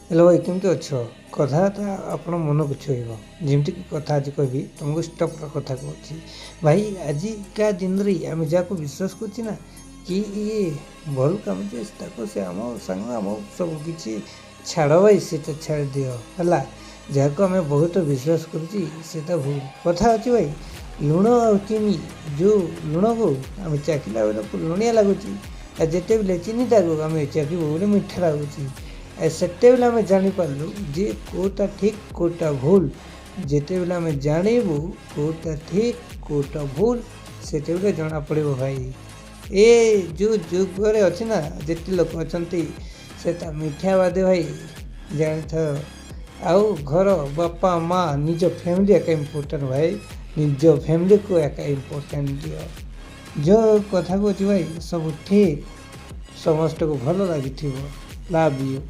Hello ଭାଇ, କେମିତି ଅଛ? କଥାଟା ଆପଣ ମନକୁ ଛୁଇଁବ। ଯେମିତିକି କଥା ଆଜି କହିବି ତୁମକୁ, ଷ୍ଟପ୍ର କଥା କହୁଛି ଭାଇ। ଆଜିକା ଦିନରେ ଆମେ ଯାହାକୁ ବିଶ୍ୱାସ କରୁଛି ନା କି ଇଏ ଭଲ କାମ ଯେ ତାକୁ ସେ ଆମ ସାଙ୍ଗ, ଆମ ସବୁ କିଛି, ଛାଡ଼ ଭାଇ, ସେଇଟା ଛାଡ଼ିଦିଅ। ହେଲା, ଯାହାକୁ ଆମେ ବହୁତ ବିଶ୍ୱାସ କରୁଛି ସେଇଟା ଭୁଲ କଥା ଅଛି ଭାଇ। ଲୁଣ ଆଉ ଚିନି, ଯେଉଁ ଲୁଣକୁ ଆମେ ଚାଖିଲା ବେଳକୁ ଲୁଣିଆ ଲାଗୁଛି, ଆଉ ଯେତେବେଳେ ଚିନିଟାକୁ ଆମେ ଚାଖିବୁ ବୋଲି ମିଠା ଲାଗୁଛି, ଆଉ ସେତେବେଳେ ଆମେ ଜାଣିପାରିଲୁ ଯେ କେଉଁଟା ଠିକ୍, କେଉଁଟା ଭୁଲ। ଯେତେବେଳେ ଆମେ ଜାଣିବୁ କେଉଁଟା ଠିକ୍, କେଉଁଟା ଭୁଲ, ସେତେବେଳେ ଜଣାପଡ଼ିବ ଭାଇ। ଏ ଯେଉଁ ଯୁଗରେ ଅଛି ନା, ଯେତେ ଲୋକ ଅଛନ୍ତି ସେଟା ମିଥ୍ୟାବାଦୀ ଭାଇ, ଜାଣିଥାଅ। ଆଉ ଘର, ବାପା ମା, ନିଜ ଫ୍ୟାମିଲି ଏକା ଇମ୍ପୋର୍ଟାଣ୍ଟ ଭାଇ। ନିଜ ଫ୍ୟାମିଲିକୁ ଏକା ଇମ୍ପୋର୍ଟାଣ୍ଟ ଦିଅ। ଯେଉଁ କଥା କହୁଛି ଭାଇ ସବୁ ଠିକ୍, ସମସ୍ତଙ୍କୁ ଭଲ ଲାଗିଥିବ। Love you.